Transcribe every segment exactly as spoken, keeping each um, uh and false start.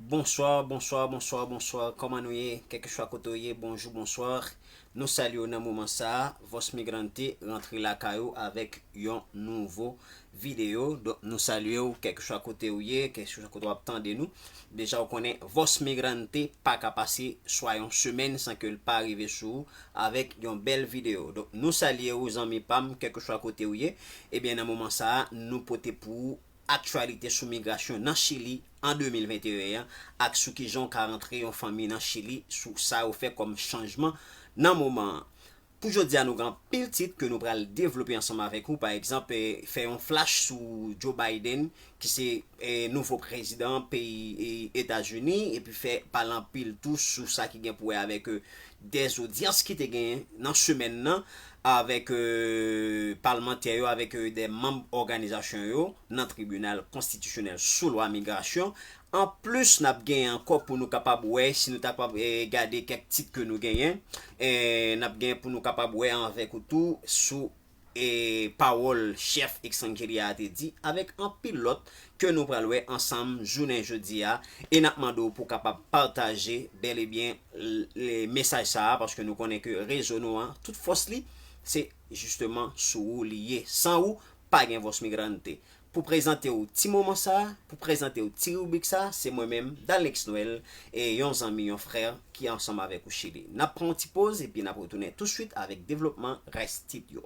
Bonswa, bonswa, bonswa, bonswa. Kòman nou ye? Kèlkeswa kote w ye, bonjou, bonswa. Nou salye w nan moman sa a. Voz Migrante rantre lakay ou avèk yon nouvo videyo. Donk, nou salye w, kèlkeswa kote w ye, kèlkeswa kote w ap tande nou. Deja, w konnen, Voz Migrante pa ka pase swa yon semèn san ke l pa rive sou ou avèk yon bèl videyo. Donk, nou salye w, zanmi pa m, kèlkeswa kote w ye. Ebyen, nan moman sa a, nou pote pou ou aktyalite sou migrasyon nan Chili an de mil venteyen an, ak sou kijan w ka rantre yon fanmi nan Chili, sou sa yo fè kòm chanjman nan moman an. Pou jodi a, nou gen anpil tit ke nou pral devlope ansanm avèk ou. Pa egzanp, eh, fè yon flash sou Joe Biden, ki se, eh, nouvo prezidan peyi, eh, Etazini, epi fè pale anpil tou sou sa ki gen pou wè avèk, eh, dè odyans ki te genyen nan semèn nan avèk, eh, palmantè yo, avèk, eh, dè manm òganizasyon yo nan tribinal konstitisyonèl sou lwa migrasyon. Anplis, n ap gen ankò pou nou kapab wè, si nou ta kapab, eh, gade kèk tit ke nou genyen, eh, n ap gen pou nou kapab wè avèk ou tou sou, eh, pawòl chèf Exangelia a te di, avèk anpil lòt ke nou pral wè ansanm jounen jodi a, e n ap mande w pou w kapab pataje bèl e byen l-, le mesaj sa a, paske nou konnen ke rezo nou an, tout fòs li, se jisteman sou ou li ye. San ou, pa gen Voz Migrante. Pou prezante w ti moman sa a, pou prezante w ti ribrik sa a, se mwen menm, Dalnex Noël, e yon zanmi, yon frè ki ansanm avèk ou Chili. N ap pran yon ti poz, epi n ap retounen touswit avèk devlopman rès tit yo.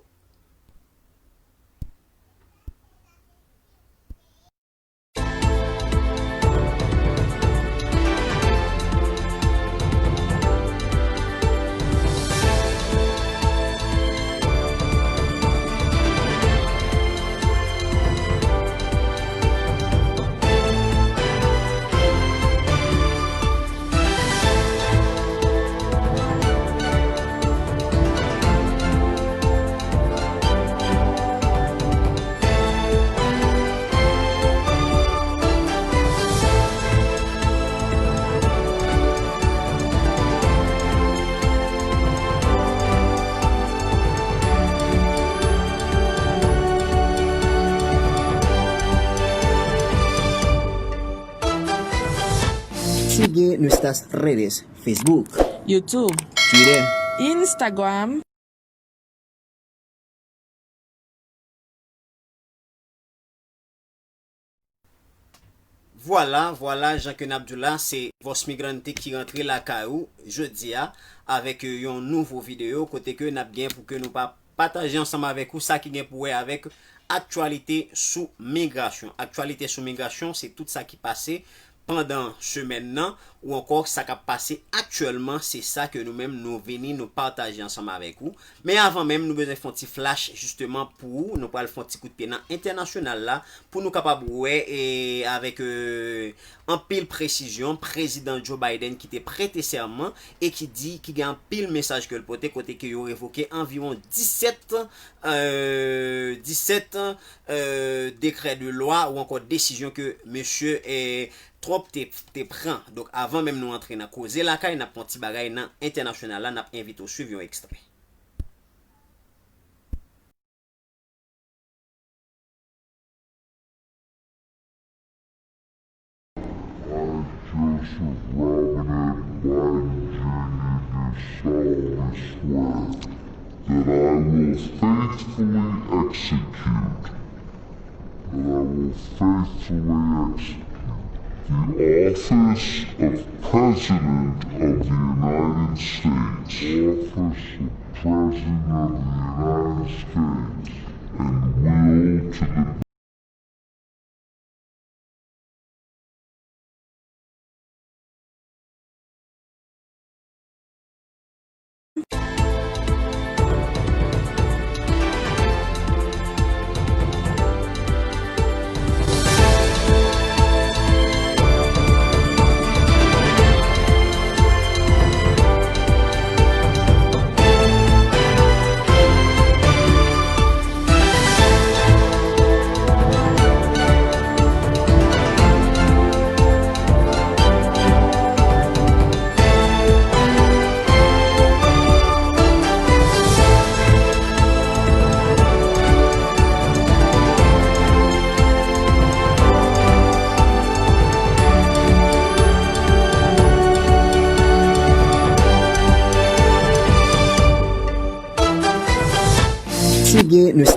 Sigue nuestras redes, Facebook, YouTube, Twitter, Instagram. Vwala, vwala, jan ke n ap di w la, se Voz Migrante ki rantre lakay ou jodi a avèk, eh, yon nouvo videyo kote ke n ap gen pou ke nou pa pataje ansanm avèk ou sa ki gen pou wè avèk aktyalite sou migrasyon. Aktyalite sou migrasyon, se tout sa ki pase pandan semèn nan, ou ankò sa k ap pase aktyèlman, se sa ke nou menm nou vini, nou pataje ansanm avèk ou. Men avan menm, nou bezwen fè yon ti flash jisteman pou ou. Nou pral fè yon ti kout pye nan entènasyonal la pou nou kapab wè, e, avèk, e, anpil presizyon, prezidan Joe Biden ki te prete sèman e ki di, ki gen anpil mesaj ke l pote, kote ke yo revoke anviwon disèt, e, disèt, e, dekrè de lwa ou ankò desizyon ke mesye, e, Trump te, te pran. Donk, avan menm nou antre nan koze lakay, n ap pran ti bagay nan entènasyonal la, n ap envite w swiv yon ekstrè. I, Joseph Robinette Biden Junior, do swear that I will faithfully execute, that I will faithfully execute the office of President of the United States, office of President of the United States, and will to the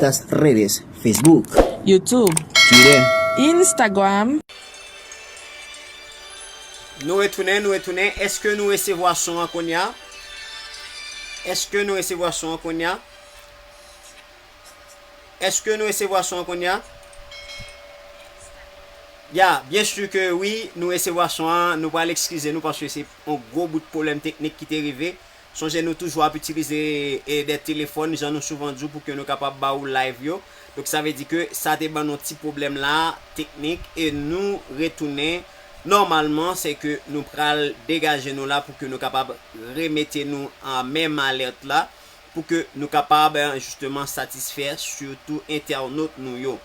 Las redes, Facebook, YouTube, Twitter, Instagram. Nou retounen, nou retounen. Èske nou resevwa son an kounye a? Èske nou resevwa son an kounye a? Èske nou resevwa son an kounye a? Ya, byen si ke wi, nou resevwa son an. Nou pral ekskize nou paske se yon gwo bout pwoblèm teknik ki te rive. Sonje nou toujou ap itilize e, de telefòn, jan nou souvan di w, pou ke nou kapab ba ou live yo. Donk, sa vle di ke sa te ban nou ti pwoblèm la, teknik, e nou retounen. Nòmalman, se ke nou pral degaje nou la pou ke nou kapab remete nou an menm alèt la, pou ke nou kapab, eh, jisteman satisfè sitou entènot nou yo.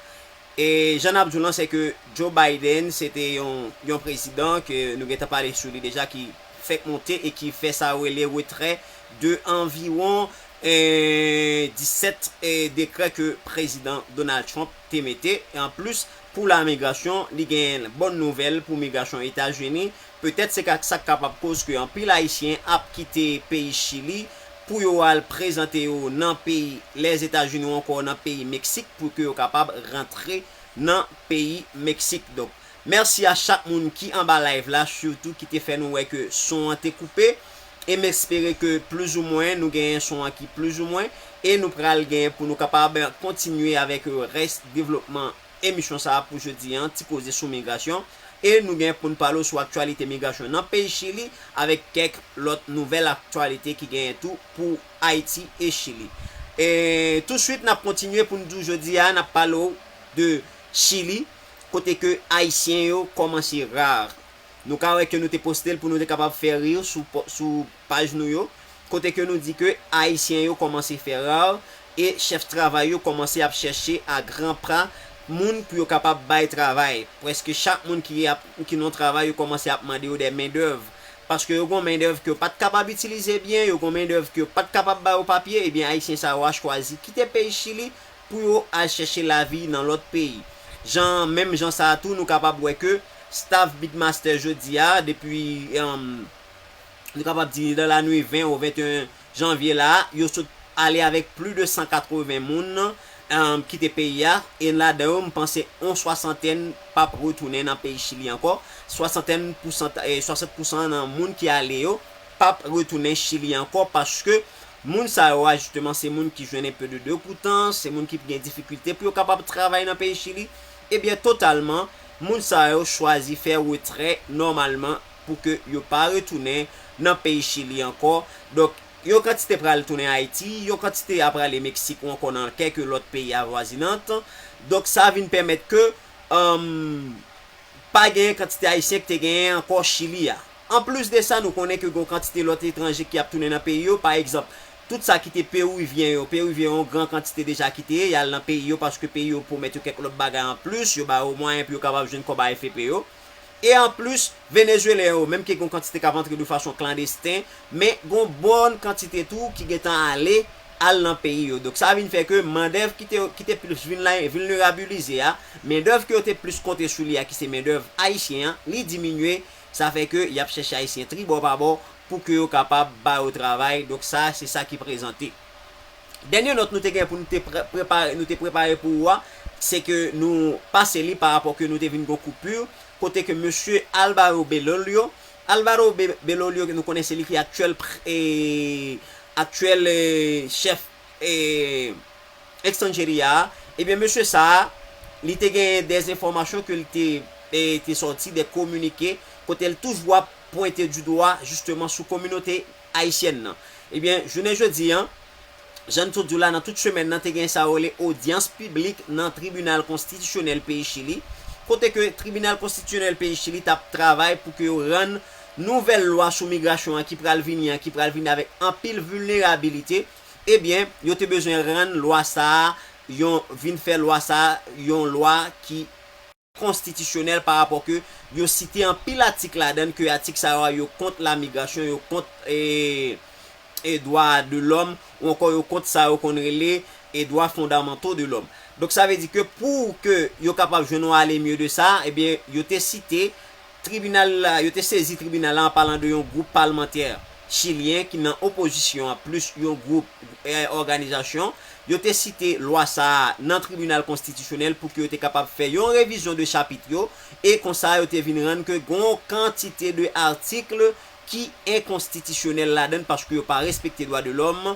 E jan n ap di w lan, se ke Joe Biden, se te yon, yon prezidan ke nou gentan pale sou li deja, ki fèk monte e ki fè sa yo rele retrè de anviwon, eh, disèt, eh, dekrè ke prezidan Donald Trump te mete. E anplis, pou la migrasyon, li gen bòn nouvèl pou migrasyon Etazini. Petèt se ka, sa k kapab koz ke anpil Ayisyen ap kite peyi Chili pou yo al prezante yo nan peyi Lèzetazini ou ankò nan peyi Meksik pou ke yo kapab rantre nan peyi Meksik. Donk, mèsi a chak moun ki anba live la, sitou ki te fè nou wè ke son an te koupe. E m espere ke plizoumwen nou genyen son an ki plizoumwen. E nou pral genyen pou nou kapab kontinye avèk, eh, rès devlopman emisyon sa a pou jodi a, ti koze sou migrasyon. E nou gen pou n pale w sou aktyalite migrasyon nan peyi Chili, avèk kèk lòt nouvèl aktyalite ki genyen tou pou Ayiti e Chili. E touswit, n ap kontinye pou n di w jodi a, n ap pale w de Chili, kote ke Ayisyen yo kòmanse ra. Nou ka wè ke nou te poste l pou nou te kapab fè ri sou, sou paj nou yo, kote ke nou di ke Ayisyen yo kòmanse fè ra e chèf travay yo kòmanse ap chèche a gran pa moun pou yo kapab bay travay. Prèske chak moun ki ap, ki nan travay, yo kòmanse ap mande yo de mendèv. Paske yo gon mendèv ke yo pa t kapab itilize byen, yo gon mendèv ke yo pa t kapab ba yo papye, ebyen Ayisyen sa yo a chwazi kite peyi Chili pou yo al chèche lavi nan lòt peyi. Jan, menm jan sa a tou, nou kapab wè ke staff Beatmaster jodi a, depi, um, nou kapab di nan lannuit ven ou venteyen janvye la, yo sot ale avèk plis de san katreven moun, um, kite peyi a, e ladan yo, m panse yon swasantèn p ap retounen nan peyi Chili ankò. Swasantèn pousan, eh, swasant pousan nan moun ki ale yo p ap retounen Chili ankò, paske moun sa yo a, jisteman, se moun ki jwenn enpe de degoutans, se moun ki gen difikilte pou yo kapab travay nan peyi Chili. Ebyen, totalman, moun sa yo chwazi fè retrè nòmalman pou ke yo pa retounen nan peyi Chili ankò. Donk, yon kantite pral tounen Ayiti, yon kantite a prale Meksik ou ankò nan kèk lòt peyi avwazinant. Donk, sa vin pèmèt ke, um, pa genyen kantite Ayisyen ki te genyen ankò Chili a. Anplis de sa, nou konnen ke gon kantite lòt etranje ki ap tounen nan peyi yo. Pa egzanp, tout sa ki te Perivyen yo, Perivyen yo, yon gran kantite deja kite, y al nan peyi yo paske peyi yo pwomèt yo kèk lòt bagay anplis, yo ba yo mwayen pou yo kapab jwenn kòb A F P yo. E anplis, Venezwelyen yo, menm ke gon kantite k ap antre de fason klandesten, men gon bòn kantite tou ki gentan ale, al nan peyi yo. Donk, sa vin fè ke mendèv ki te, ki te plis vin la, vilnerabilize a, mendèv ke yo te plis konte sou li a, ki se mendèv ayisyen an, li diminye. Sa fè ke y ap chèche Ayisyen tribò pa bò pou ke yo kapab ba yo travay. Donk, sa, se sa ki prezante. Dènye nòt nou te gen pou nou te pre-, prepare, nou te prepare pou ou a, se ke nou pase li pa rapò ke nou te vin gon koupi, kote ke mesye Alvaro Bellolio, Alvaro Be-, Bellolio, nou konnen se li ki aktyèl pre-, e, aktyèl, e, chèf, e, Extranjeria a, ebyen, mesye sa a, li te gen de enfòmasyon ke li te, e, te sòti, de kominike, kote l toujou ap pwente di dwa, jisteman, sou kominote ayisyèn nan. Ebyen, jounen jodi a, jan n sot di w la, nan tout semèn nan, te gen sa yo rele odyans piblik nan Tribinal Konstitisyonèl peyi Chili, kote ke Tribinal Konstitisyonèl peyi Chili t ap travay pou ke yo rann nouvèl lwa sou migrasyon an ki pral vini an, ki pral vini avèk anpil vilnerabilite, ebyen, yo te bezwen rann lwa sa a, yon, vin fè lwa sa a, yon lwa ki konstitisyonèl pa rapò ke yo site anpil atik ladan l, ke atik sa yo a, yo kont lamigrasyon, yo kont, e, e dwa de lòm, ou ankò yo kont sa yo konn rele, e dwa fondamanto de lòm. Donk, sa vle di ke pou ke yo kapab jwenn yon ale mye de sa, ebyen, yo te site tribinal la, yo te sezi tribinal la an palan de yon gwoup palmantè chilyen ki nan opozisyon an, plis yon gwoup, e, òganizasyon yo te site lwa sa a nan tribinal konstitisyonèl pou ke yo te kapab fè yon revizyon de chapit yo, e konsa yo te vin rann ke gon kantite de atik ki enkonstitisyonèl ladan l paske yo pa respekte dwa de lòm.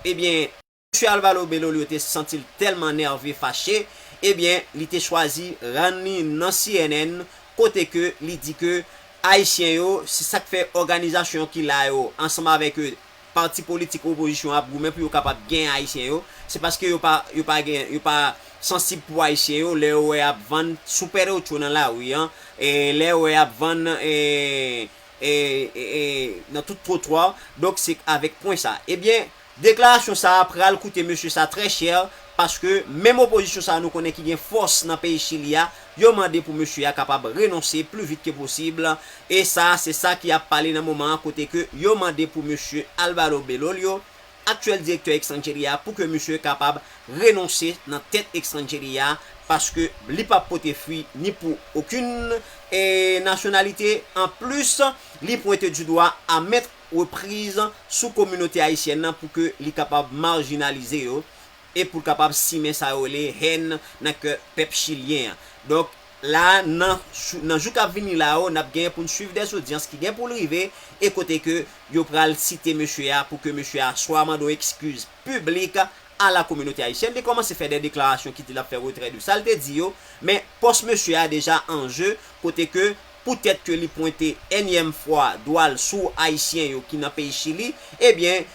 Ebyen, mesye Alvaro Bellolio te santi l tèlman nève, fache, ebyen, li te chwazi rann li nan C N N, kote ke li di ke Ayisyen yo, se sa k fè òganizasyon ki la yo, ansanm avèk, e, pati politik opozisyon ap goumen pou yo kapab gen Ayisyen yo, se paske yo pa, yo pa gen, yo pa sansib pou Ayisyen yo, lè yo wè y ap vann sou pèrocho nan lari an, e lè yo wè y ap vann, e, e, e, e, nan tout twotwa. Donk, se avèk pwen sa. Ebyen, deklarasyon sa a pral koute mesye sa trè chè, paske menm opozisyon sa a nou konnen ki gen fòs nan peyi Chili a, yo mande pou mesye a kapab renonse pli vit ke posib. E sa, se sa ki ap pale nan moman an, kote ke yo mande pou mesye Alvaro Bellolio, aktyèl direktè Extranjeria, pou ke misye kapab renonse nan tèt Extranjeria, paske li p ap pote fwi ni pou okenn, e, nasyonalite. Anplis, li pwente di dwa a mèt repriz sou kominote ayisyèn nan pou ke li kapab majinalize yo e pou l kapab simen sa yo rele hèn nan kè pèp chilyen an. Donk, la, nan, nan jou k ap vini la yo, n ap genyen pou n swiv dè zodyans ki gen pou l rive e kote ke yo pral site mesye a pou ke mesye a swa mande yon ekskiz piblik a la kominote ayisyèn. Li kòmanse fè dè deklarasyon ki di l ap fè retrè de sa l te di yo, men pòs mesye a deja an je, kote ke poutèt ke li pwente ènyèm fwa dwa l sou Ayisyen yo ki nan peyi Chili, ebyen,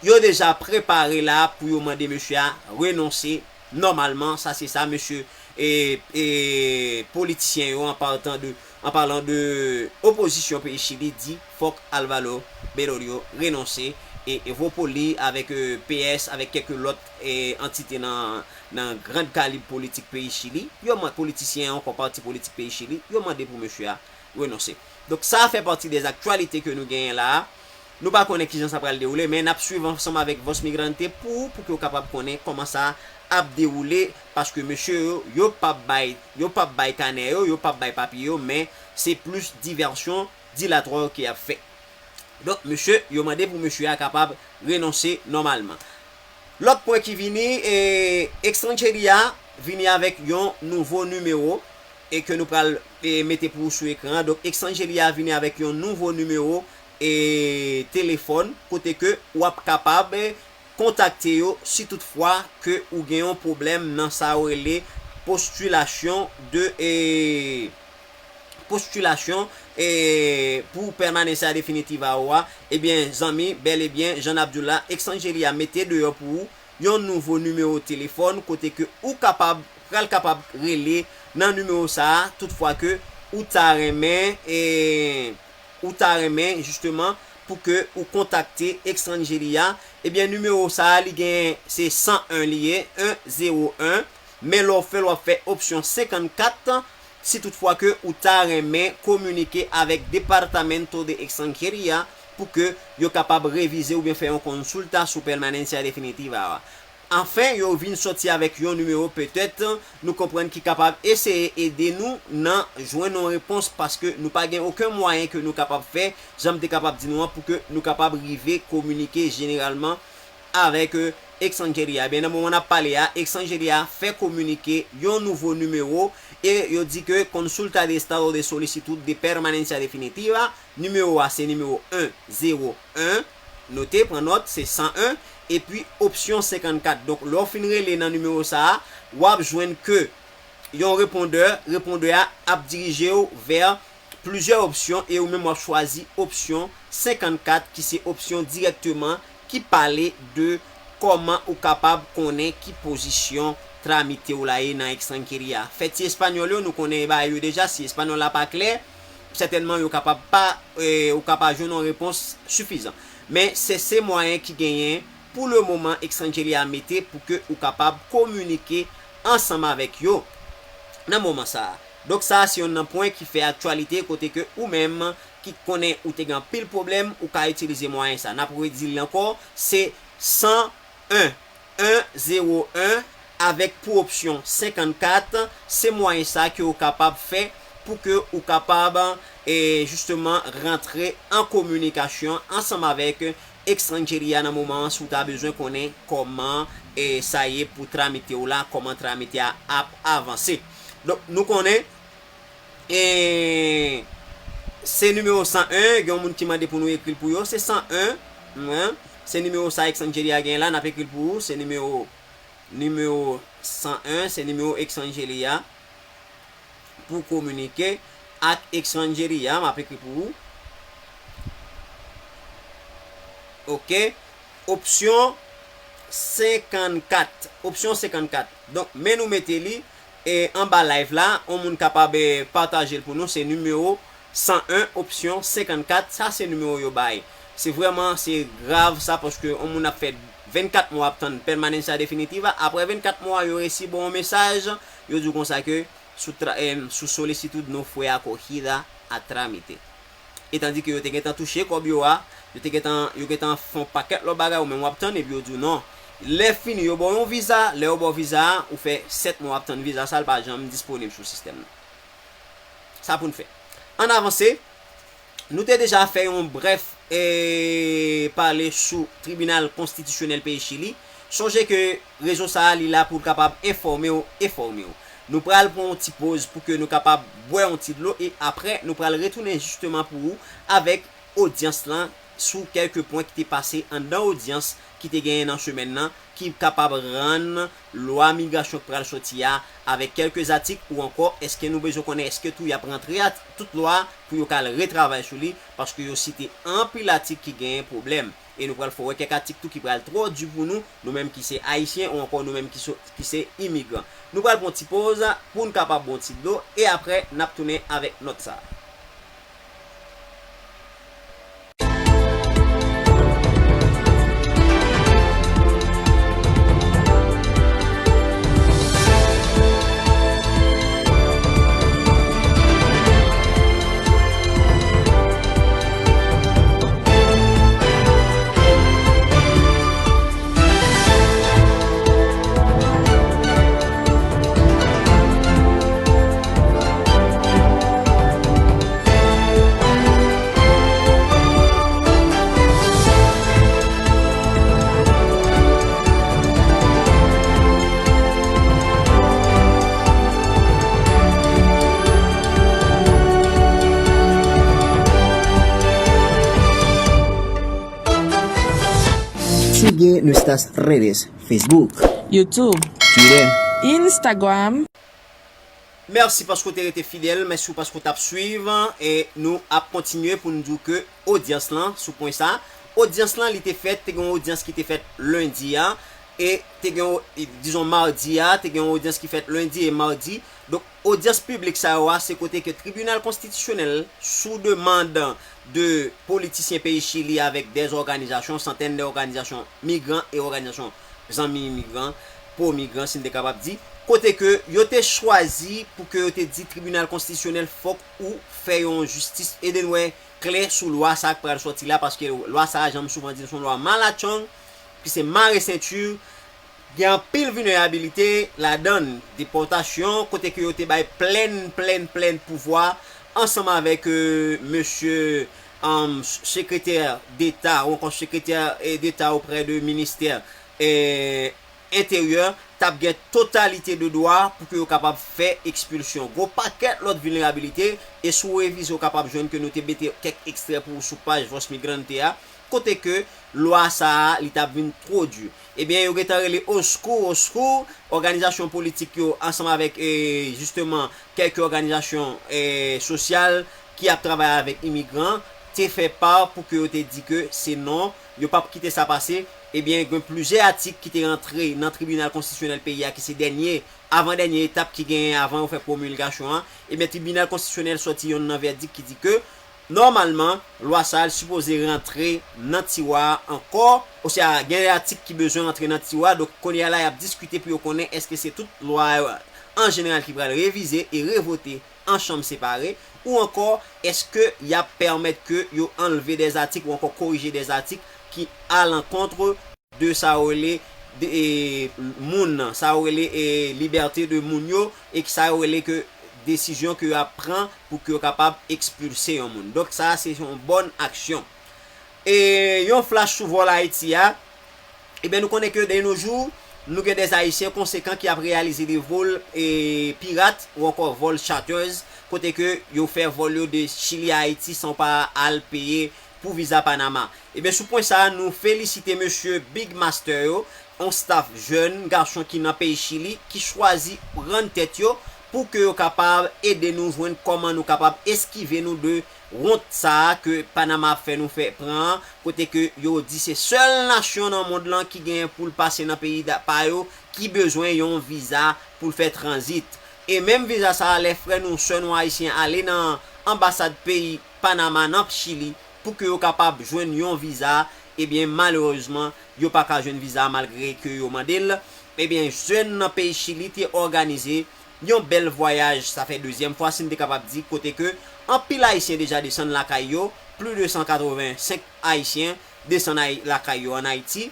yo deja prepare la pou yo mande mesye a renonse nòmalman. Sa se sa mesye, e, e, politisyen yo, an partan de, an palan de opozisyon peyi Chili, di fòk Alvaro Bellolio renonse, e, e Evopoli avèk, e, P S, avèk kèk lòt, e, antite nan, nan gran kalib politik peyi Chili, yo man-, politisyen ankò pati politik peyi Chili, yo mande pou mesye a renonse. Donk, sa fè pati dè aktyalite ke nou genyen la a. Nou pa konnen kijan sa pral dewoule, men n ap swiv ansanm avèk Voz Migrante pou, pou ke w kapab konnen kòman sa ap dewoule, paske mesye yo, yo p ap bay, yo p ap bay kanè yo, yo p ap bay papye yo, men se plis divèsyon dilatwa yo ke y ap fè. Donk, mesye, yo mande pou mesye a kapab renonse nòmalman. Lòt pwen ki vini, e, Extranjeria vini avèk yon nouvo nimewo e ke nou pral, e, mete pou ou sou ekran an. Donk, Extranjeria vini avèk yon nouvo nimewo, e, telefòn, kote ke w ap kapab, e, kontakte yo si toutfwa ke ou gen yon pwoblèm nan sa yo rele postilasyon de, e, postilasyon, e, pou pèmanans definitif a ou a, ebyen, zanmi, bèl e byen, jan n ap di w la, Extranjeria mete deyò pou ou yon nouvo nimewo telefòn kote ke ou kapab, pral kapab rele nan nimewo sa a, toutfwa ke ou ta renmen, e, ou ta renmen, jisteman, pou ke ou kontakte Extranjeria, ebyen, nimewo sa a, li gen, se san en li ye, en zewo en, men lè w fè l, w ap fè opsyon senkannkat, si toutfwa ke ou ta renmen kominike avèk Departamento de Extranjeria pou ke yo kapab revize oubyen fè yon konsulta sou pèmanans definitif a. Anfen, yo vin sòti avèk yon nimewo, petèt, nou konprann, ki kapab eseye ede nou nan jwenn yon repons, paske nou pa gen okenn mwayen ke nou kapab fè, jan m te kapab di nou an, pou ke nou kapab rive kominike jeneralman avèk, e, Extranjeria. Ebyen, nan moman n ap pale a, Extranjeria fè kominike yon nouvo nimewo e yo di ke consulta de estado de solicitud de permanencia definitiva, nimewo a se nimewo en zewo en, note, pran nòt, se san en, epi opsyon senkannkat. Donk, lè w fin rele nan nimewo sa a, w ap jwenn ke yon repondè, repondè a ap dirije w vè plizyè opsyon e ou menm w ap chwazi opsyon senkannkat ki se opsyon dirèkteman ki pale de kòman ou kapab konnen ki pozisyon tramite w la ye nan Extranjeria. Fè ti espanyòl yo, nou konnen bagay yo deja, si espanyòl la pa klè, sètènman yo kapab pa, e, ou kapab jwenn yon repons sifizan. Men se, se mwayen ki genyen pou le moman Extranjeria mete pou ke ou kapab kominike ansanm avèk yo nan moman sa a. Donk, sa a se youn nan pwen ki fè aktyalite kote ke ou menm ki konnen ou te gen anpil pwoblèm, ou ka itilize mwayen sa. N ap redi l ankò, se san en, en zewo en, avèk pou opsyon senkannkat, se mwayen sa ke ou kapab fè pou ke ou kapab, e, jisteman rantre an kominikasyon ansanm avèk Extranjeria nan moman an, si w ta bezwen konnen kòman, e, sa ye pou tramite w la, kòman tramite a ap avanse. Donk, nou konnen, e, se nimewo san en, gen yon moun ki mande pou nou ekri l pou yo, se san en, wi, se nimewo sa Extranjeria gen la, n ap ekri l pou ou, se nimewo, nimewo san en, se nimewo Extranjeria pou kominike ak Extranjeria, m ap ekri pou ou. Oke. Opsyon senkannkat. Opsyon senkannkat. Donk, men nou mete li, e, anba live la, yon moun kapab, e, pataje l pou nou, se nimewo san en, opsyon senkannkat, sa se nimewo yo bay. Se vrèman, se grav sa, paske yon moun ap fè vennkat mwa ap tann permanencia definitiva, apre vennkat mwa, yo resi ba w yon mesaj, yo di w konsa ke su tra-, em, su solicitud no fue acogida a trámite. E tandike yo te gentan touche kòb yo a, yo te gentan, yo gentan fè yon pakèt lòt bagay, ou menm w ap tann, epi yo di w non. Lè fini, yo ba w yon viza, lè yo ba w viza a, ou fè sèt mwa w ap tann viza sa, l pa janm disponib sou sistèm nan. Sa pou n fè. Ann avanse, nou te deja fè yon brèf, e, pale sou Tribinal Konstitisyonèl peyi Chili. Sonje ke rezo sa a, li la pou l kapab enfòme w, enfòme w. Nou pral pran yon ti poz pou ke nou kapab bwè yon ti dlo e apre, nou pral retounen jisteman pou ou avèk odyans lan sou kèlke pwen ki te pase anndan odyans ki te genyen nan semèn nan, ki kapab rann lwa migrasyon k pral sòti a avèk kèlke zatik ou ankò èske nou bezwen konnen èske tou y ap rantre a tout lwa pou yo ka al retravay sou li, paske yo site anpil atik ki genyen pwoblèm. E nou pral fè w wè kèk atik tou ki pral twò di pou nou, nou menm ki se Ayisyen ou ankò nou menm ki so-, ki se imigran. Nou pral pran yon ti poz pou n kapab bwè yon ti dlo e apre n ap tounen avèk nòt sa a. Sigue nuestras redes, Facebook, YouTube, Twitter, Instagram. Mèsi paske w te rete fidèl, mèsi w paske w t ap swiv, e nou ap kontinye pou n di w ke odyans lan, sou pwen sa, odyans lan, li te fèt, te gen yon odyans ki te fèt lendi a, e te gen yon, e, dizon, madi a, te gen yon odyans ki fèt lendi e madi. Donk, odyans piblik sa yo a, se kote ke Tribinal Konstitisyonèl, sou demann de politisyen peyi Chili avèk dè òganizasyon, santèn de òganizasyon migran e òganizasyon zanmi imigran, pwo migran, si n te kapab di, kote ke yo te chwazi pou ke yo te di Tribinal Konstitisyonèl fòk ou fè yon jistis, ede n wè klè sou lwa sa a k pral sòti la, paske lwa sa a, jan m souvan di l, se yon lwa malatchong, ki se mare senti, gen anpil vilnerabilite ladan l, depòtasyon, kote ke yo te bay plèn, plèn, plèn pouvwa, ansanm avèk, e, mesye, um, sekretè deta, ou ankò sekretè, e, deta oprè de ministè, e, Enteryè, t ap gen totalite de dwa pou ke yo kapab fè ekspilsyon. Gwo pakèt lòt vilnerabilite, e si w revize, w kapab jwenn ke nou te mete kèk ekstrè pou ou sou paj Voz Migrante a, kote ke lwa sa a, li t ap vin twò di. Ebyen, yo gentan rele oskou, oskou, òganizasyon politik yo, ansanm avèk, e, jisteman, kèlke òganizasyon, e, sosyal ki ap travay avèk imigran, te fè pa pou ke yo te di ke se non, yo p ap kite sa pase. Ebyen, gen plizyè atik ki te rantre nan Tribinal Konstitisyonèl peyi a, ki se dènye, avan dènye etap ki genyen avan yo fè pwomilgasyon an. Ebyen, Tribinal Konstitisyonèl sòti yonn nan vèdik ki di ke, nòmalman, lwa sa a, l sipoze rantre nan tiwa a ankò, oswa gen de atik ki bezwen rantre nan tiwa, donk, kounye a la, y ap diskite pou yo konnen èske se tout lwa yo an jeneral ki pral revize e revote an chanm separe, ou ankò èske y ap pèmèt ke yo anlve dè zatik ou ankò korije dè zatik ki a lankont de sa yo rele de, e, moun nan, sa yo rele, e, libète de moun yo, e sa yo rele ke desizyon ke y ap pran pou ke yo kapab ekspilse yon moun. Donk, sa a se yon bòn aksyon. E yon flash sou vòl Ayiti a. Ebyen, nou konnen ke de nos jours, nou gen des Ayisyen konsekan ki ap reyalize de vòl e pirat ou ankò vòl charters, kote ke yo fè vòl yo de Chili a Ayiti san w pa al peye pou viza Panama. Ebyen, sou pwen sa a, nou felisite mesye Big Master yo, yon staff jèn gason ki nan peyi Chili, ki chwazi rann tèt yo pou ke yo kapab ede nou jwenn kòman nou kapab eskive nou de wont sa a ke Panama ap fè nou fè pran an, kote ke yo di se sèl nasyon nan mond lan ki genyen pou l pase nan peyi da- pa yo ki bezwen yon viza pou l fè tranzit. E menm viza sa a, lè frè nou, sè nou ayisyen ale nan anbasad peyi Panama nan Chili pou ke yo kapab jwenn yon viza, ebyen, malerezman, yo pa ka jwenn viza a malgre ke yo mande l. Ebyen, jèn nan peyi Chili te òganize yon bèl vwayaj, sa fè dezyèm fwa, si n te kapab di, kote ke anpil Ayisyen deja desann lakay yo, plis de san katreven senk Ayisyen desann ay- lakay yo ann Ayiti,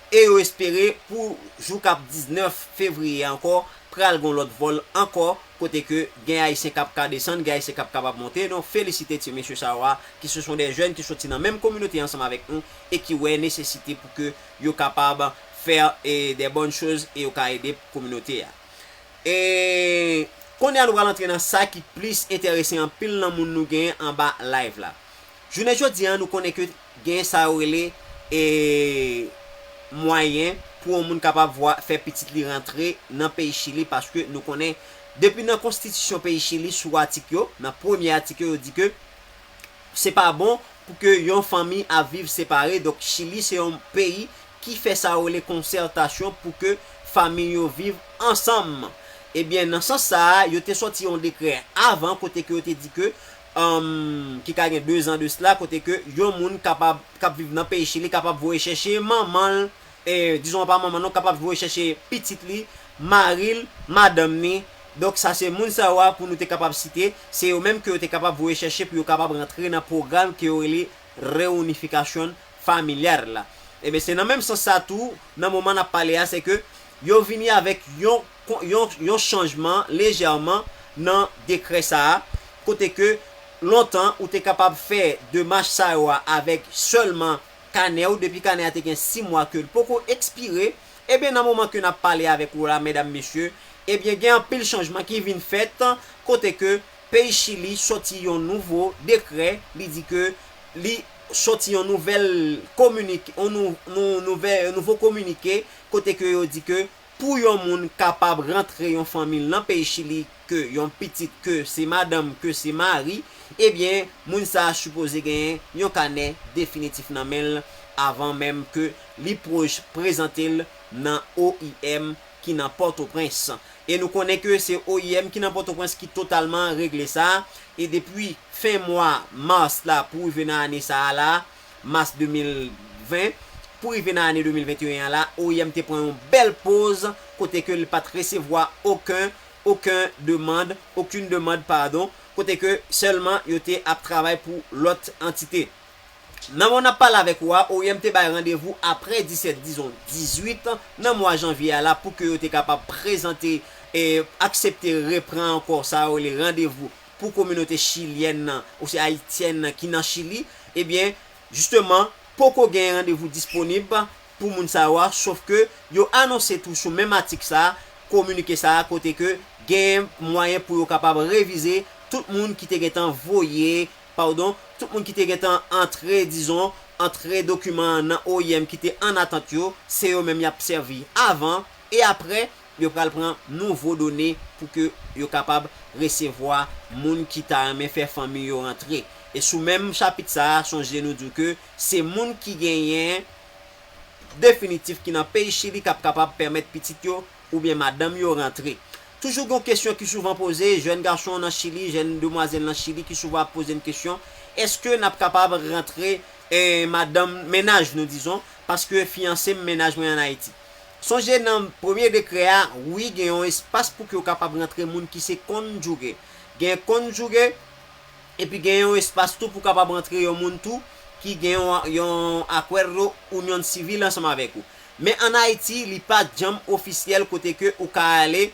e yo espere pou jou k ap diznèf fevriye ankò, pral gen lòt vòl ankò, kote ke gen Ayisyen k ap ka desann, gen Ayisyen k ap kapab monte. Donk, felisite ti mesye sa yo a, ki se son de jèn ki soti nan menm kominote ansanm avèk nou e ki wè nesesite pou ke yo kapab fè e de bòn choz e yo ka ede kominote a. E kounye a nou pral antre nan sa ki plis enterese anpil nan moun nou genyen anba live la. Jounen jodi a, nou konnen ke gen sa yo rele e mwayen pou yon moun kapab vwa fè pitit li rantre nan peyi Chili, paske nou konnen depi nan konstitisyon peyi Chili, sou atik yo, nan premye atik yo, yo di ke se pa bon pou ke yon fanmi ap viv separe. Donk, Chili se yon peyi ki fè sa yo rele konsètasyon pou ke fanmi yo viv ansanm. Ebyen, nan sans sa a, yo te sòti yon dekrè avan kote ke yo te di ke, um, ki ka gen de zan de sila, kote ke yon moun kapab, k ap viv nan peyi Chili, kapab voye chèche manman l, e, dizon pa manman non, kapab voye chèche pitit li, mari l, madanm ni. Donk, sa se moun sa yo a pou nou te kapab site, se yo menm ke yo te kapab voye chèche pou yo kapab rantre nan pwogram ke yo rele reunificación familiar la. Ebyen, se nan menm sans sa tou, nan moman n ap pale a, se ke yo vini avèk yon, yon, yon chanjman lejèman nan dekrè sa a, kote ke lontan ou te kapab fè demach sa yo a avèk sèlman kanè w, depi kanè a te gen sis mwa ke l poko ekspire, ebyen, nan moman ke n ap pale avèk ou la, medam, mesye, ebyen, gen anpil chanjman ki vin fèt, kote ke peyi Chili sòti yon nouvo dekrè, li di ke li sòti yon nouvèl kominike, yon nou, nou, nouvè, nouvo kominike, kote ke yo di ke pou yon moun kapab rantre yon fanmi l nan peyi Chili, ke yon pitit, ke se madanm, ke se mari, ebyen, moun sa a sipoze genyen yon kanè definitif nan men l avan menm ke li pwoj-, prezante l nan O I M ki nan Pòtoprens. E nou konnen ke se O I M ki nan Pòtoprens ki totalman regle sa. E depi fen mwa mas la pou rive nan ane sa a la, mas de mil ven, pou rive nan ane de mil venteyen an la, O I M te pran yon bèl poz kote ke li pa t resevwa okenn, okenn demann, okenn demann, padon, kote ke sèlman yo te ap travay pou lòt antite. Nan moman n ap pale avèk ou a, O I M te bay randevou apre disèt, dizon, dizuit nan mwa janvye a la pou ke yo te kapab prezante e aksepte repran ankò sa yo rele randevou pou kominote chilyèn nan, osi ayityèn nan ki nan Chili. Ebyen, jisteman, poko gen randevou disponib pou moun sa yo a, sof ke yo anonse tou sou menm atik sa a, kominike sa a, kote ke gen mwayen pou yo kapab revize tout moun ki te gentan voye, padon, tout moun ki te gentan antre, dizon, antre dokiman nan O I M ki te an atant yo, se yo menm y ap sèvi avan, e apre, yo pral pran nouvo done pou ke yo kapab resevwa moun ki ta renmen fè fanmi yo rantre. E sou menm chapit sa a, sonje nou di w ke se moun ki genyen definitif ki nan peyi Chili k ap kapab pèmèt pitit yo oubyen madanm yo rantre. Toujou gen yon kesyon ki souvan poze, jèn gason nan Chili, jèn demwazèl nan Chili ki souvan ap poze n kesyon, èske n ap kapab rantre, eh, madanm, mennaj nou, dizon, paske fiyanse m, mennaj mwen ann Ayiti? Sonje nan premye dekrè a, wi, gen yon espas pou ke w kapab rantre moun ki se cónyuge. Gen cónyuge, epi gen yon espas tou pou kapab rantre yon moun tou ki gen yon, yon acuerdo unión civil ansanm avèk ou. Men ann Ayiti, li pa janm ofisyèl kote ke ou ka ale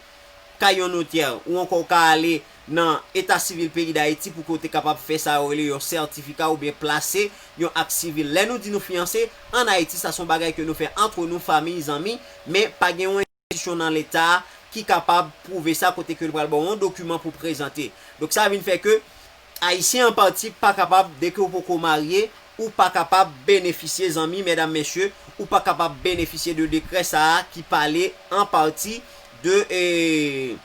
kay yon notè, ou ankò ou ka ale nan eta sivil peyi Dayiti pou ke w te kapab fè sa yo rele yon sètifika oubyen plase yon ak sivil. Lè nou di nou fiyanse, ann Ayiti, sa se yon bagay ke nou fè antre nou, fanmi, zanmi, men pa gen yon enstitisyon nan Leta ki kapab pwouve sa kote ke l pral ba w yon dokiman pou prezante. Donk, sa vin fè ke Ayisyen an pati pa kapab, dèke w poko marye, ou pa kapab benefisye, zanmi, medam, mesye, ou pa kapab benefisye de dekrè sa a ki pale an pati de, eh,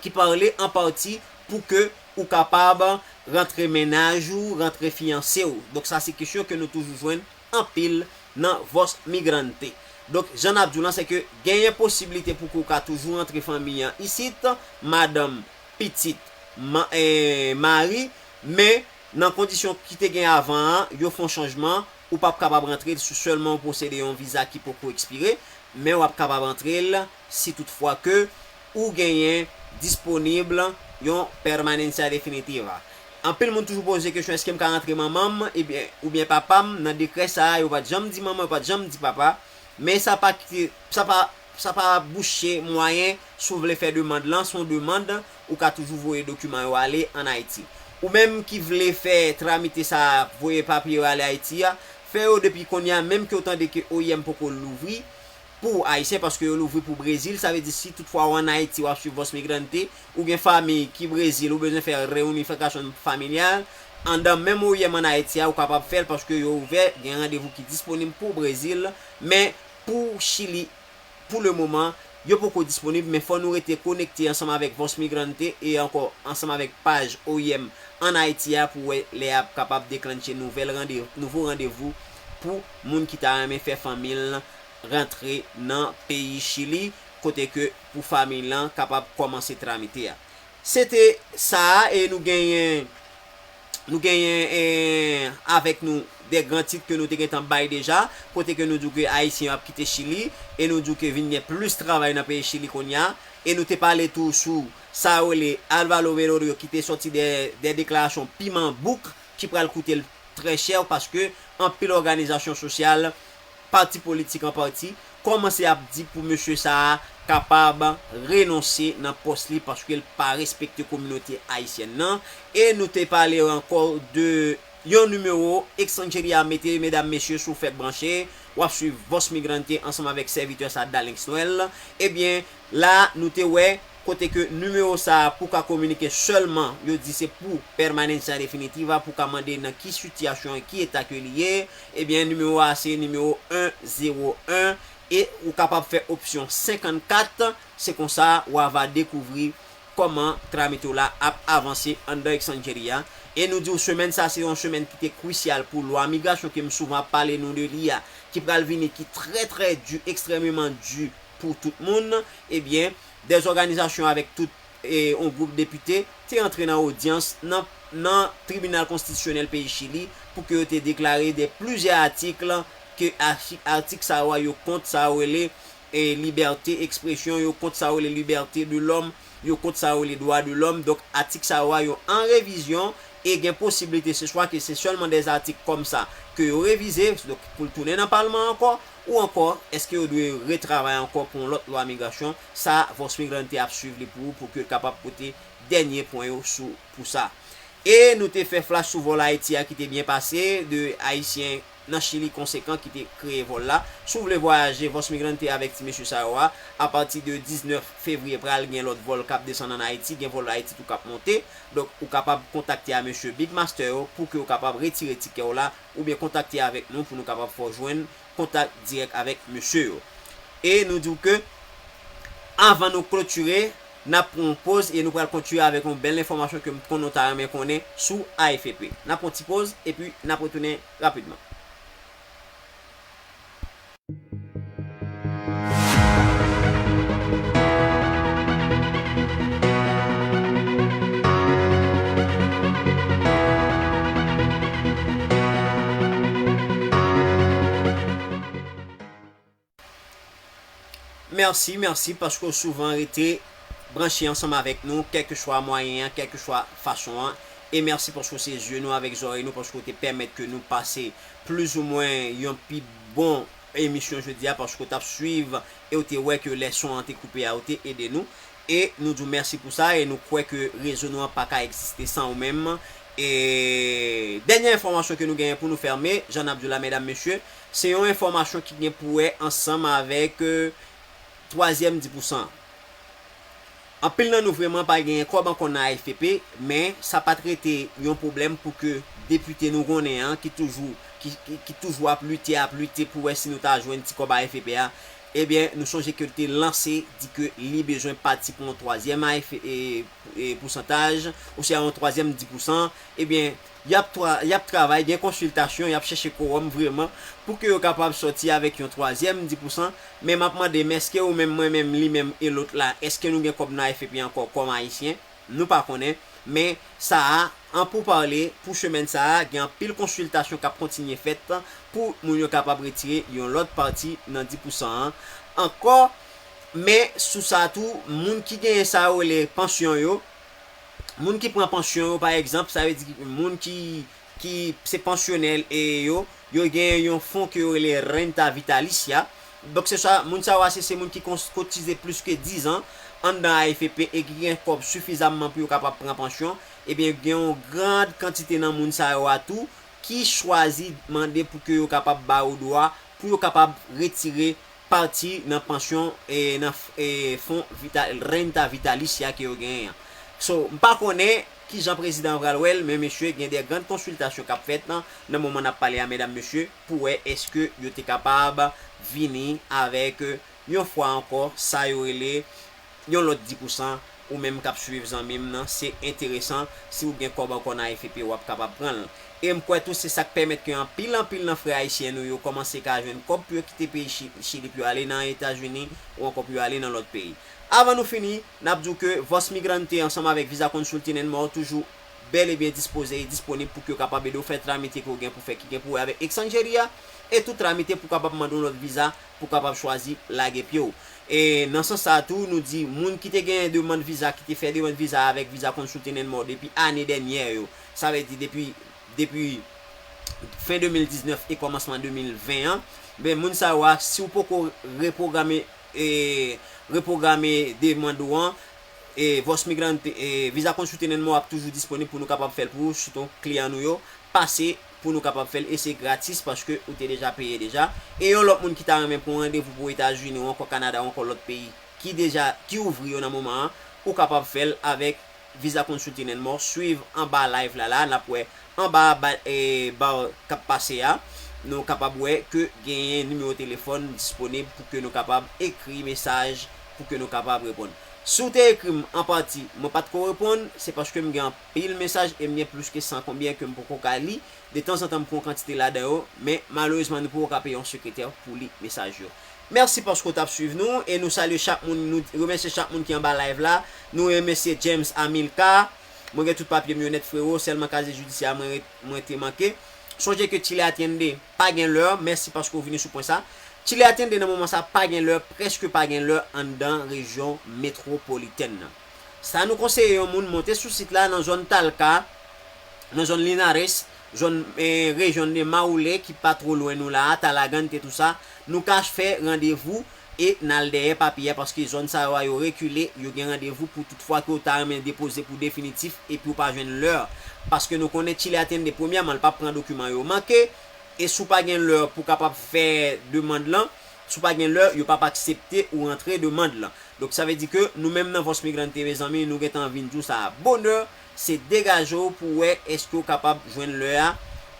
ki pale an pati pou ke ou kapab rantre mennaj ou, rantre fiyanse w. Donk, sa se kesyon ke nou toujou jwenn anpil nan Voz Migrante. Donk, jan n ap di w lan, se ke genyen posiblite pou ke w ka toujou rantre fanmi an isit, madanm, pitit, ma-, eh, mari, men nan kondisyon ki te gen avan an, yo fè yon chanjman, ou p ap kapab rantre l si sèlman w posede yon viza ki poko ekspire, men w ap kapab rantre l si toutfwa ke ou genyen disponib yon permanencia definitiva. Anpil moun toujou poze kesyon, èske m ka rantre manman m, ebyen, oubyen papa m nan dekrè sa a? Yo pa t janm di manman, yo pa t janm di papa, men sa pa kite, sa pa, sa pa bouche mwayen si w vle fè demann lan, se yon demann, ou ka toujou voye dokiman yo ale ann Ayiti. Ou menm ki vle fè tramite sa a, voye papye yo ale Ayiti a, fè yo depi kounye a, menm ke w tande ke O I M poko louvri, pou Ayisyen, paske yo louvri pou Brezil. Sa vle di, si toutfwa w ann Ayiti, w ap swiv Voz Migrante, ou gen fanmi ki Brezil, ou bezwen fè reyinifikasyon familyal, anndan menm O I M ann Ayiti a, ou kapab fè l paske yo ouvè, gen randevou ki disponib pou Brezil, men pou Chili, pou le moman, yo poko disponib, men fò nou rete konekte ansanm avèk Voz Migrante e ankò ansanm avèk paj O I M ann Ayiti a pou wè lè y ap kapab deklanche nouvèl rande-, nouvo randevou pou moun ki ta renmen fè fanmi l rantre nan peyi Chili, kote ke pou fanmi lan kapab kòmanse tramite a. Se te sa a, e nou genyen, nou genyen, eh, avèk nou de gran tit ke nou te gentan bay deja, kote ke nou di w ke Ayisyen yo ap kite Chili, e nou di w ke vin gen plis travay nan peyi Chili kounye a, e nou te pale tou sou sa yo rele Álvaro Velorio ki te sòti de, de deklarasyon piman bouk ki pral koute l trè chè paske anpil òganizasyon sosyal, pati politik an pati, kòmanse ap di pou mesye sa a kapab renonse nan pòs li paske l pa respekte kominote ayisyèn nan. E nou te pale ankò de yon nimewo Extranjeria mete, medam, mesye, si w fèk branche, w ap swiv Voz Migrante ansanm avèk sèvitè sa, Dalens Noël. Ebyen, la, nou te wè kote ke nimewo sa a pou ka kominike sèlman, yo di se pou permanencia definitiva, pou ka mande nan ki sitiyasyon e ki eta ke li ye, ebyen, nimewo a se nimewo en zewo en, e ou kapab fè opsyon senkannkat, se konsa w a va dekouvri kòman tramite w la ap avanse anndan Extranjeria. E nou di w semèn sa se yon semèn ki te krisyal pou lwa migrasyon ke m souvan ap pale nou de li a, ki pral vini, ki trè, trè di, ekstrèmeman di pou tout moun, ebyen, dè òganizasyon avèk tout, e, yon gwoup depite te antre nan odyans nan, nan Tribinal Konstitisyonèl peyi Chili pou ke yo te deklare de plizyè atik ke atik, atik sa yo a yo kont sa yo rele, e, libète ekspresyon, yo kont sa yo rele libète de lòm, yo kont sa yo rele dwa de lòm. Donk, atik sa yo a yo an revizyon e gen posiblite se swa ke se sèlman de atik kòm sa ke yo revize, donk, pou l tounen nan palman ankò, ou ankò, èske yo dwe retravay ankò pou yon lòt lwa migrasyon? Sa, Voz Migrante ap swiv li pou ou, pou ke l kapab pote dènye pwen yo sou, pou sa. E nou te fè flash sou vòl Ayiti a ki te byen pase, de Ayisyen nan Chili konsekan ki te kreye vòl la. Si w vle vwayaje, Voz Migrante avèti mesye sa yo a, apati de diznèf fevriye pral gen lòt vòl k ap desann ann Ayiti, gen vòl Ayiti tou k ap monte. Donk, ou kapab kontakte a mesye Big Master yo pou ke w kapab retire tikè w la, oubyen kontakte avèk nou pou nou kapab fè w jwenn kontak dirèk avèk mesye yo. E nou di w ke, anvan nou klotire, n ap pran yon poz e nou pral kontinye avèk yon bèl enfòmasyon ke m konnen w ta renmen konnen sou A F P. N ap pran ti poz epi n ap retounen rapidman. Mèsi, mèsi paske w souvan rete branche ansanm avèk nou, kèlkeswa mwayen an, kèlkeswa fason an. E mèsi paske w se zye nou avèk zòrèy nou, paske w te pèmèt ke nou pase plizoumwen yon pi bon emisyon jodi a, paske w t ap swiv e w te wè ke lè son an te koupe a, w te ede nou. E nou di w mèsi pou sa, e nou kwè ke rezo nou an pa ka egziste san ou menm. E dènye enfòmasyon ke nou genyen pou nou fèmen, jan n ap di w la, medam, mesye, se yon enfòmasyon ki gen pou wè ansanm avèk, e, twazyèm dis pousan. Anpil nan nou vrèman pa genyen kòb ankò nan A F P, men sa pa t rete yon pwoblèm pou ke depite nou konnen an, ki toujou, ki, ki, ki toujou ap lite, ap lite pou wè si nou ta jwenn ti kòb A F P a, ebyen, nou sonje ke l te lanse, di ke li bezwen pati pou yon twazyèm A F, e, e, pousantaj, oswa yon twazyèm dis pousan, ebyen, y ap tra-, y ap travay, gen konsiltasyon, y ap chèche kowòm vrèman, pou ke yo kapab sòti avèk yon twazyèm dis pousan, men m ap mande m, èske ou menm, mwen menm, li menm e lòt la, èske nou gen kòb nan A F P ankò kòm Ayisyen? Nou pa konnen, men sa a, an poupale, pou semèn sa a, gen anpil konsiltasyon k ap kontinye fèt pou moun yo kapab retire yon lòt pati nan dis pousan an ankò. Men sou sa tou, moun ki genyen sa yo rele pansyon yo, moun ki pran pansyon yo, pa egzanp, sa vle di moun ki, ki se pansyonè e yo, yo gen yon fon ke yo rele renta vitalicia. Donk, se sa, moun sa yo a, se, se moun ki kons-, kotize plis ke diz an anndan A F P e ki gen kòb sifizamman pou yo kapab pran pansyon. Ebyen, gen yon gran kantite nan moun sa yo a tou ki chwazi mande pou ke yo kapab ba yo dwa pou yo kapab retire pati nan pansyon e nan f-, e fon vita-, renta vitalicia ke yo genyen an. So, m pa konnen kijan prezidan an pral wè l, men mesye, gen de grann konsiltasyon k ap fèt nan, nan moman n ap pale a, medam, mesye, pou wè èske yo te kapab vini avèk, e, yon fwa ankò, sa yo rele yon lòt dis pousan, ou menm k ap swiv zanmi m nan, se enteresan, si w gen kòb ankò nan A F P, w ap kapab pran l. E m kwè tou se sa k pèmèt ke anpil, anpil nan frè ayisyen nou yo kòmanse ka jwenn kòb pou yo kite peyi Chi-, Chili, pou yo ale nan Etazini, ou ankò pou yo ale nan lòt peyi. Avan nou fini, n ap di w ke Voz Migrante ansanm avèk Visa Consulting and More toujou bèl e byen dispoze e disponib pou ke yo kapab ede w fè tramite ke w gen pou fè, ki gen pou wè avèk Extranjeria, e tout tramite pou kapab mande w lòt viza, pou kapab chwazi lage pye w. E nan sans sa a tou, nou di moun ki te genyen demann viza, ki te fè demann viza avèk Visa Consulting and More depi ane dènyè yo, sa vle di depi, depi fen de mil diznèf e kòmansman de mil ven an, ben, moun sa yo a, si w poko repwograme, e, repwograme demann ou an, e, Voz Migrante, e, Visa Consulting and More ap toujou disponib pou nou kapab fè l pou ou, sitou kliyan nou yo, pase pou nou kapab fè l, e se gratis paske ou te deja peye deja. E yon lòt moun ki ta renmen pran randevou pou Etazini ou ankò Kanada ou ankò lòt peyi ki deja, ki ouvri yo nan moman an, ou kapab fè l avèk Visa Consulting and More. Swiv anba live la la, n ap wè anba ba, e, ba k ap pase a, nou kapab wè ke genyen nimewo telefòn disponib pou ke nou kapab ekri mesaj, pou ke nou kapab reponn. Si w te ekri m an pati, mwen pa t ko reponn, se paske m gen anpil mesaj e m gen plis ke san konbyen ke m poko ka li. De tanzantan, m pran kantite ladan yo, men malerezman, nou poko ka peye yon sekretè pou li mesaj yo. Mèsi paske w t ap swiv nou e nou salye chak moun, nou remèsye chak moun ki anba live la. Nou remèsye James Amilcar. Mwen gen tout papye m yo nèt, frewo, sèlman kaziye jidisyè a mwen ret-, mwen te manke. Sonje ke Chile Atiende pa gen lè, mèsi paske w vini sou pwen sa. Chile Atiende nan moman sa pa gen lè, prèske pa gen lè anndan rejyon metwopolitèn nan. Sa nou konseye yon moun monte sou sit la nan zòn Talca, nan zòn Linares, zòn, eh, rejyon de Maule ki pa two lwen nou la a, Talagante, tou sa. Nou ka fè randevou e n al dèyè papye a, paske zòn sa yo a yo rekile, yo gen randevou pou tout fwa ke w ta renmen depoze pou definitif epi w pa jwenn lè. Paske nou konnen Chile Atiende, premyèman, l p ap pran dokiman yo manke, e si w pa gen lè pou w kapab fè demann lan, si w pa gen lè, yo p ap aksepte ou rantre demann lan. Donk, sa vle di ke nou menm nan Voz Migrante, mezanmi, nou gentan vin di w sa a bonè, se degaje w pou w wè èske w kapab jwenn lè a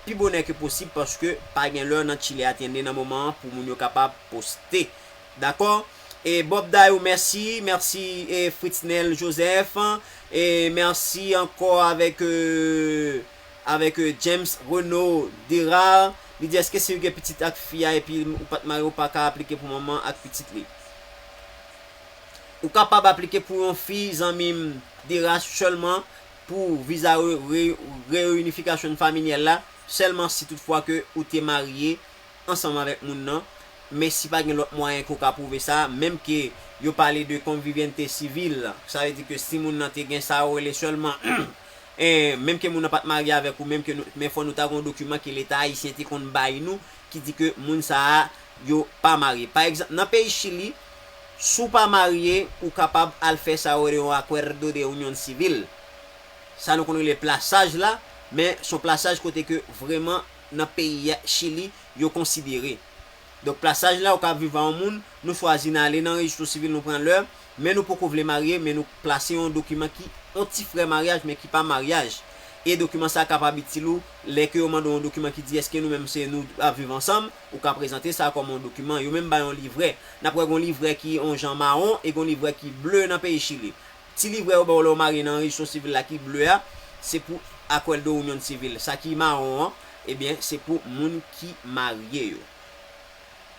pi bonè ke posib, paske pa gen lè nan Chile Atiende nan moman an pou moun yo kapab poste. Dakò? E Bob Dayou, mèsi, mèsi, e Fritznel Joseph, e mèsi ankò avèk, e, avèk, e, James Renaud Dera. Li di, èske si w gen pitit ak fi a epi ou pa t marye, ou pa ka aplike pou manman ak pitit li? Ou kapab aplike pou yon fi, zanmi m, Dera, sèlman pou viza re-, re-, reyinifikasyon familyal la, sèlman si toutfwa ke ou te marye ansanm avèk moun nan. Men si pa gen lòt mwayen ke w ka pwouve sa, menm ke yo pale de conviviente civil, sa vle di ke si moun nan te gen sa yo rele sèlman, eh, menm ke moun nan pa t marye avèk ou, menm ke nou, men fò nou ta gen yon dokiman ke Leta ayisyen te konn bay nou, ki di ke moun sa a, yo pa marye. Pa egzanp, nan peyi Chili, Si w pa marye, ou kapab al fè sa yo rele yon acuerdo de unión civil. Sa nou konn rele plasaj la, men se yon plasaj kote ke vrèman nan peyi Chili yo konsidere. Donk plasaj la, ou ka viv a yon moun, nou chwazi n ale nan rejistro sivil, nou pran lè, men nou poko vle marye, men nou plase yon dokiman ki yon ti frè maryaj, men ki pa maryaj. E dokiman sa kapab itil ou lè ke yo mande w yon dokiman ki di èske nou menm se nou ap viv ansanm, ou ka prezante sa kòm yon dokiman. Yo menm bay yon livrè. N ap wè gen yon livrè ki yon jan mawon e gen yon livrè ki ble nan peyi Chili. Ti livrè yo ba w lè w marye nan rejistro sivil la ki ble a, se pou acuerdo unión civil. Sa ki mawon an, ebyen, se pou moun ki marye yo.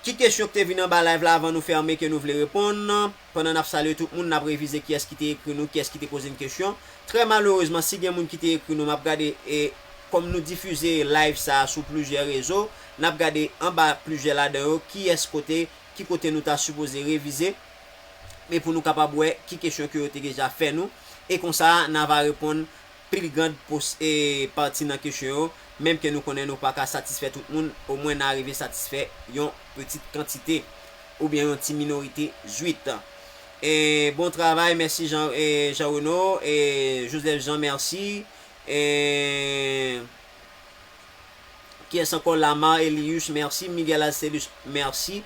Ki kesyon ki te vin anba live la avan nou fèmen ke nou vle reponn? Pandan n ap salye tout moun, n ap revize kiyès ki te ekri nou, kiyès ki te poze n kesyon. Trè malerezman, si gen moun ki te ekri nou, m ap gade, e kòm nou difize live sa a sou plizyè rezo, n ap gade anba plizyè ladan yo, kiyès kote, ki kote nou ta sipoze revize, e pou nou kapab wè ki kesyon ke yo te deja fè nou, e konsa, n a va reponn pli grand pos-, e, pati nan kesyon yo, menm ke nou konnen nou pa ka satisfè tout moun, omwen n a rive satisfè yon pitit kantite, oubyen yon ti minorite zwit. E, bon travay, mèsi Jean, e, Jean Renaud, e, Joseph Jean, mèsi. E, kiyès ankò? Lamar Elius, mèsi. Miguel Astelus, mèsi.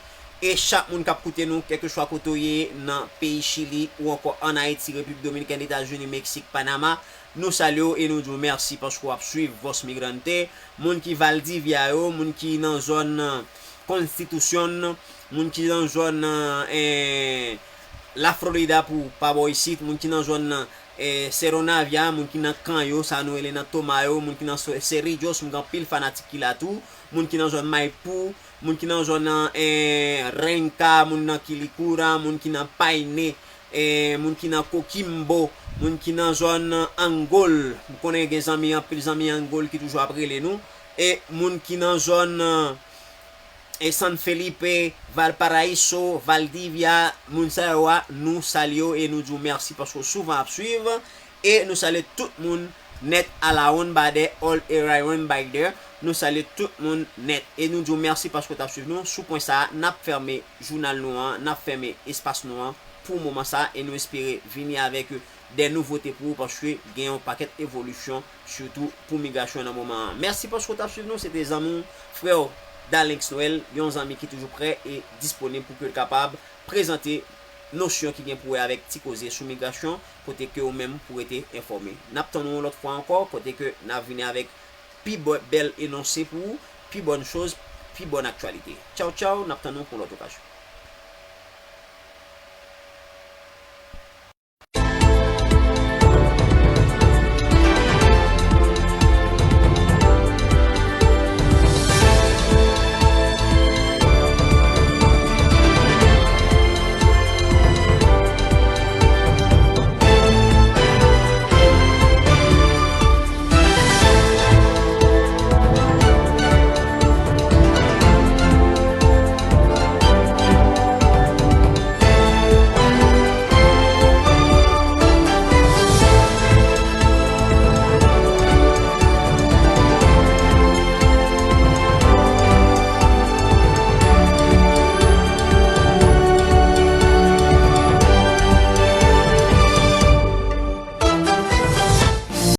E chak moun k ap koute nou, kèlkeswa kote w ye, nan peyi Chili ou ankò ann Ayiti, Repiblik Dominikèn, Etazini, Meksik, Panama, nou salye w e nou di w mèsi paske w ap swiv Voz Migrante. Moun ki Valdivia yo, moun ki nan zòn, eh, Constitution, moun ki nan zòn, eh, La Florida pou pa bò isit, moun ki nan zòn, eh, Cerro Navia, moun ki nan kan yo, sa nou rele nan Toma yo, moun ki nan Cerrillos, m gen anpil fanatik ki la tou, moun ki nan zòn Maipú, moun ki nan zòn, eh, Renca, moun nan Quilicura, moun ki nan Paine, eh, moun ki nan Coquimbo, moun ki nan zòn Angol. M konnen gen zanmi, anpil zanmi Angol ki toujou ap rele nou. E moun ki nan zòn, eh, e San Felipe, Valparaíso, Valdivia, moun sa yo a, nou salye w e nou di w mèsi paske w souvan ap swiv. E nou salye tout moun nèt, Alaron Bader, All Aaron Bader. Nou salye tout moun nèt. E nou di w mèsi paske w t ap swiv nou. Sou pwen sa a, n ap fèmen jounal nou an, n ap fèmen espas nou an pou moman sa a, e nou espere vini avèk de nouvote pou ou, paske gen yon pakèt evolisyon, sitou pou migrasyon nan moman an. Mèsi paske w t ap swiv nou. Se te zanmi w, frè w, Dalenx Noël, yon zanmi ki toujou prè e disponib pou ke l kapab prezante nosyon ki gen pou wè avèk ti koze sou migrasyon, kote ke ou menm pou rete enfòme. N ap tann ou yon lòt fwa ankò, kote ke n ap vini avèk pi bò-, bèl enonse pou ou, pi bòn choz, pi bòn aktyalite. Tchaw, tchaw, n ap tann ou pou lòt okazyon.